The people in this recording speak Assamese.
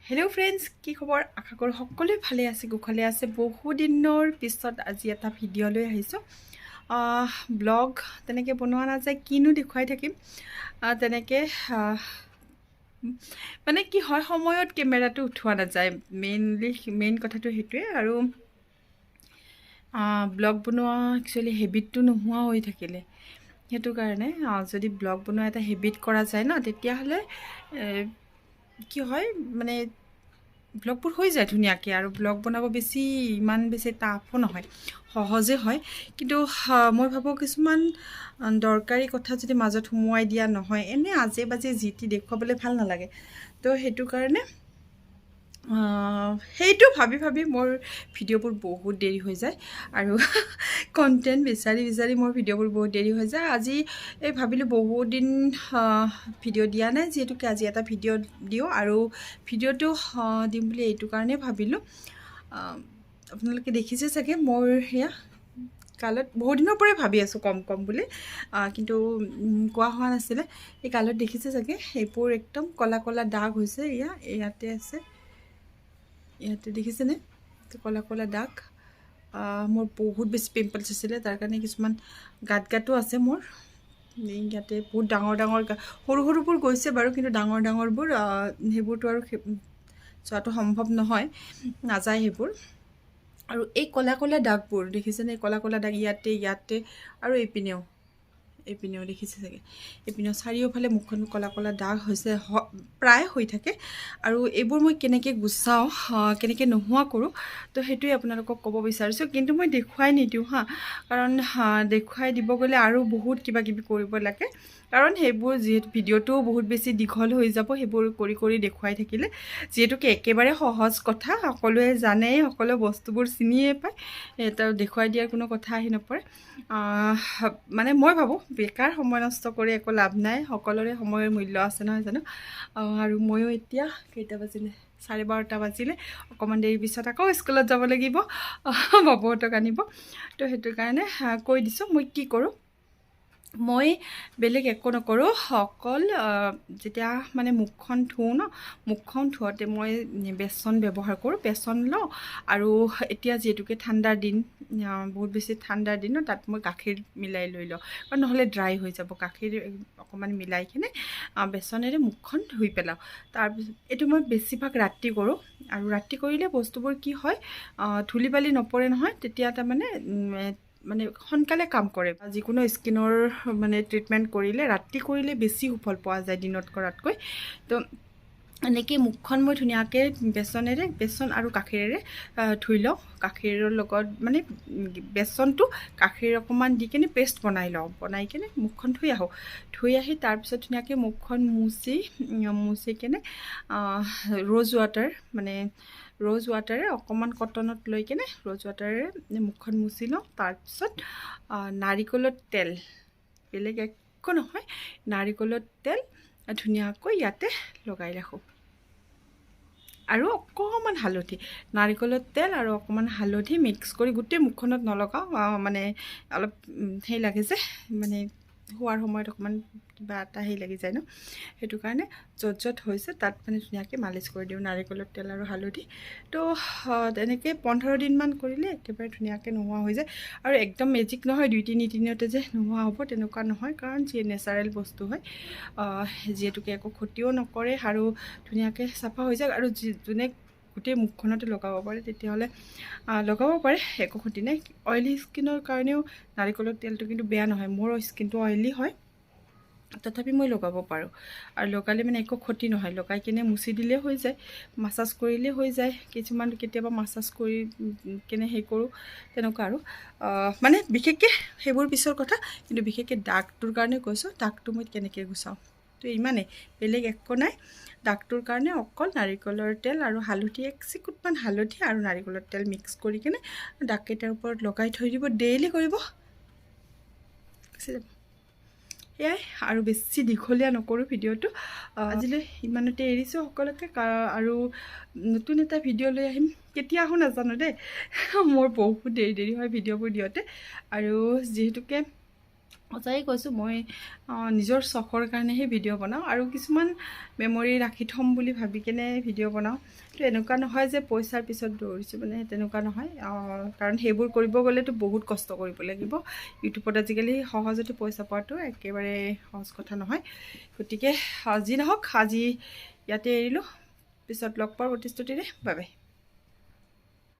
হেল্ল' ফ্ৰেণ্ডছ, কি খবৰ? আশা কৰোঁ সকলোৱে ভালে আছে, কুশলে আছে। বহুদিনৰ পিছত আজি এটা ভিডিঅ' লৈ আহিছোঁ। ব্লগ তেনেকৈ বনোৱা নাযায়, কিনো দেখুৱাই থাকিম তেনেকৈ। মানে কি হয়, সময়ত কেমেৰাটো উঠোৱা নাযায়, মেইনলি মেইন কথাটো সেইটোৱে। আৰু ব্লগ বনোৱা একচুৱেলি হেবিটটো নোহোৱা হৈ থাকিলে, সেইটো কাৰণে যদি ব্লগ বনোৱা এটা হেবিট কৰা যায় ন, তেতিয়াহ'লে কি হয়, মানে ব্লগবোৰ হৈ যায় ধুনীয়াকৈ। আৰু ব্লগ বনাব বেছি ইমান বেছি টাফো নহয়, সহজে হয়। কিন্তু মই ভাবোঁ, কিছুমান দৰকাৰী কথা যদি মাজত সোমোৱাই দিয়া নহয়, এনেই আজে বাজে যি টি দেখুৱাবলৈ ভাল নালাগে। তো সেইটো কাৰণে সেইটো ভাবি ভাবি মোৰ ভিডিঅ'বোৰ বহুত দেৰি হৈ যায় আৰু কণ্টেণ্ট বিচাৰি বিচাৰি মোৰ ভিডিঅ'বোৰ বহুত দেৰি হৈ যায়। আজি এই ভাবিলোঁ, বহুত দিন ভিডিঅ' দিয়া নাই যিহেতুকে, আজি এটা ভিডিঅ' দিওঁ। আৰু ভিডিঅ'টো দিম বুলি এইটো কাৰণেই ভাবিলোঁ, আপোনালোকে দেখিছে চাগে, মোৰ সেয়া গালত, বহুত দিনৰ পৰাই ভাবি আছোঁ কম কম বুলি, কিন্তু কোৱা হোৱা নাছিলে। এই গালত দেখিছে চাগে, এইবোৰ একদম ক'লা ক'লা দাগ হৈছে। ইয়াতে আছে, ইয়াতে দেখিছেনে ক'লা ক'লা দাগ? মোৰ বহুত বেছি পিম্পলছ আছিলে, তাৰ কাৰণে কিছুমান গাঁত গাঁতো আছে মোৰ ইয়াতে, বহুত ডাঙৰ ডাঙৰ। সৰু সৰুবোৰ গৈছে বাৰু, কিন্তু ডাঙৰ ডাঙৰবোৰ সেইবোৰতো আৰু চোৱাটো সম্ভৱ নহয়, নাযায় সেইবোৰ। আৰু এই ক'লা ক'লা দাগবোৰ দেখিছেনে? ক'লা ক'লা দাগ ইয়াতে, ইয়াতে আৰু এইপিনেও, এইপিনেও দেখিছে চাগে, এইপিনেও, চাৰিওফালে মুখখন ক'লা ক'লা দাগ হৈছে, প্ৰায় হৈ থাকে। আৰু এইবোৰ মই কেনেকৈ গুচাওঁ, কেনেকৈ নোহোৱা কৰোঁ, তো সেইটোৱে আপোনালোকক ক'ব বিচাৰিছোঁ। কিন্তু মই দেখুৱাই নিদিওঁ হা, কাৰণ দেখুৱাই দিব গ'লে আৰু বহুত কিবা কিবি কৰিব লাগে। কাৰণ সেইবোৰ যিহেতু ভিডিঅ'টোও বহুত বেছি দীঘল হৈ যাব সেইবোৰ কৰি কৰি দেখুৱাই থাকিলে, যিহেতুকে একেবাৰে সহজ কথা, সকলোৱে জানেই, সকলোৱে বস্তুবোৰ চিনিয়ে পায়, তো দেখুৱাই দিয়াৰ কোনো কথা আহি নপৰে। মানে মই ভাবোঁ, বেকাৰ সময় নষ্ট কৰি একো লাভ নাই। সকলোৰে সময়ৰ মূল্য আছে, নহয় জানো? আৰু ময়ো এতিয়া কেইটা বাজিলে? 12:30 বাজিলে। অকণমান দেৰি পিছত আকৌ স্কুলত যাব লাগিব বাবুহঁতক আনিব। তো সেইটো কাৰণে কৈ দিছোঁ মই কি কৰোঁ। মই বেলেগ একো নকৰোঁ, অকল যেতিয়া মানে মুখখন ধুওঁ ন, মুখখন ধোৱাতে মই বেচন ব্যৱহাৰ কৰোঁ, বেচন লওঁ। আৰু এতিয়া যিহেতুকে ঠাণ্ডাৰ দিন, বহুত বেছি ঠাণ্ডাৰ দিন, তাত মই গাখীৰ মিলাই লৈ লওঁ, কাৰণ নহ'লে ড্ৰাই হৈ যাব। গাখীৰ অকণমান মিলাই কিনে বেচনেৰে মুখখন ধুই পেলাওঁ। তাৰপিছত এইটো মই বেছিভাগ ৰাতি কৰোঁ। আৰু ৰাতি কৰিলে বস্তুবোৰ কি হয়, ধূলি বালি নপৰে নহয় তেতিয়া, তাৰমানে মানে সোনকালে কাম কৰে। যিকোনো স্কিনৰ মানে ট্ৰিটমেণ্ট কৰিলে ৰাতি কৰিলে বেছি সুফল পোৱা যায় দিনত কৰাতকৈ। তো এনেকৈ মুখখন মই ধুনীয়াকৈ বেচনেৰে, বেচন আৰু গাখীৰেৰে ধুই লওঁ। গাখীৰৰ লগত মানে বেচনটো গাখীৰ অকণমান দি কিনে পেষ্ট বনাই লওঁ, বনাই কিনে মুখখন ধুই আহোঁ। ধুই আহি তাৰপিছত ধুনীয়াকৈ মুখখন মুচি মুচি কিনে ৰ'জ ৱাটাৰ, মানে ৰ'জ ৱাটাৰে অকণমান কটনত লৈ কিনে ৰ'জ ৱাটাৰেৰে মুখখন মুচি লওঁ। তাৰপিছত নাৰিকলৰ তেল, বেলেগ একো নহয়, নাৰিকলৰ তেল ধুনীয়াকৈ ইয়াতে লগাই ৰাখোঁ আৰু অকণমান হালধি। নাৰিকলৰ তেল আৰু অকণমান হালধি মিক্স কৰি গোটেই মুখখনত নলগাওঁ, মানে অলপ হেৰি লাগে যে, মানে শোৱাৰ সময়ত অকণমান কিবা এটা হেৰি লাগি যায় ন, সেইটো কাৰণে য'ত য'ত হৈছে তাত মানে ধুনীয়াকৈ মালিচ কৰি দিওঁ নাৰিকলৰ তেল আৰু হালধি। তো তেনেকৈ 15 দিনমান কৰিলে একেবাৰে ধুনীয়াকৈ নোহোৱা হৈ যায়। আৰু একদম মেজিক নহয়, 2-3 দিনতে যে নোহোৱা হ'ব তেনেকুৱা নহয়, কাৰণ যি নেচাৰেল বস্তু হয় যিহেতুকে একো ক্ষতিও নকৰে আৰু ধুনীয়াকৈ চাফা হৈ যায়। আৰু যোনে গোটেই মুখখনতে লগাব পাৰে, তেতিয়াহ'লে লগাব পাৰে, একো ক্ষতি নাই। অইলি স্কিনৰ কাৰণেও নাৰিকলৰ তেলটো কিন্তু বেয়া নহয়। মোৰ স্কিনটো অইলি হয়, তথাপি মই লগাব পাৰোঁ। আৰু লগালে মানে একো ক্ষতি নহয়, লগাই কিনে মুচি দিলে হৈ যায়, মাছাজ কৰিলে হৈ যায়। কিছুমান কেতিয়াবা মাছাজ কৰি কেনে হেৰি কৰোঁ তেনেকুৱা। আৰু মানে বিশেষকৈ সেইবোৰ পিছৰ কথা, কিন্তু বিশেষকৈ দাগটোৰ কাৰণে কৈছোঁ, দাগটো মই কেনেকৈ গুচাওঁ। তো ইমানেই, বেলেগ একো নাই। দাগটোৰ কাৰণে অকল নাৰিকলৰ তেল আৰু হালধি, এক চিকুটমান হালধি আৰু নাৰিকলৰ তেল মিক্স কৰি কিনে দাগকেইটাৰ ওপৰত লগাই থৈ দিব, ডেইলি কৰিব, গুচি যাব। সেয়াই, আৰু বেছি দীঘলীয়া নকৰোঁ ভিডিঅ'টো। আজিলৈ ইমানতে এৰিছোঁ সকলোকে আৰু নতুন এটা ভিডিঅ' লৈ আহিম। কেতিয়া আহোঁ নাজানো দেই, মোৰ বহুত দেৰি দেৰি হয় ভিডিঅ'বোৰ দিওঁতে। আৰু যিহেতুকে সঁচাই কৈছোঁ, মই নিজৰ চখৰ কাৰণেহে ভিডিঅ' বনাওঁ আৰু কিছুমান মেমৰি ৰাখি থ'ম বুলি ভাবি কেনে ভিডিঅ' বনাওঁ। তো এনেকুৱা নহয় যে পইচাৰ পিছত দৌৰিছোঁ, মানে তেনেকুৱা নহয়, কাৰণ সেইবোৰ কৰিব গ'লেতো বহুত কষ্ট কৰিব লাগিব। ইউটিউবত আজিকালি সহজতে পইচা পোৱাটো একেবাৰে সহজ কথা নহয়। গতিকে যি নহওক, আজি ইয়াতে এৰিলোঁ, পিছত লগ পোৱাৰ প্ৰতিশ্ৰুতিৰে, বাই বাই।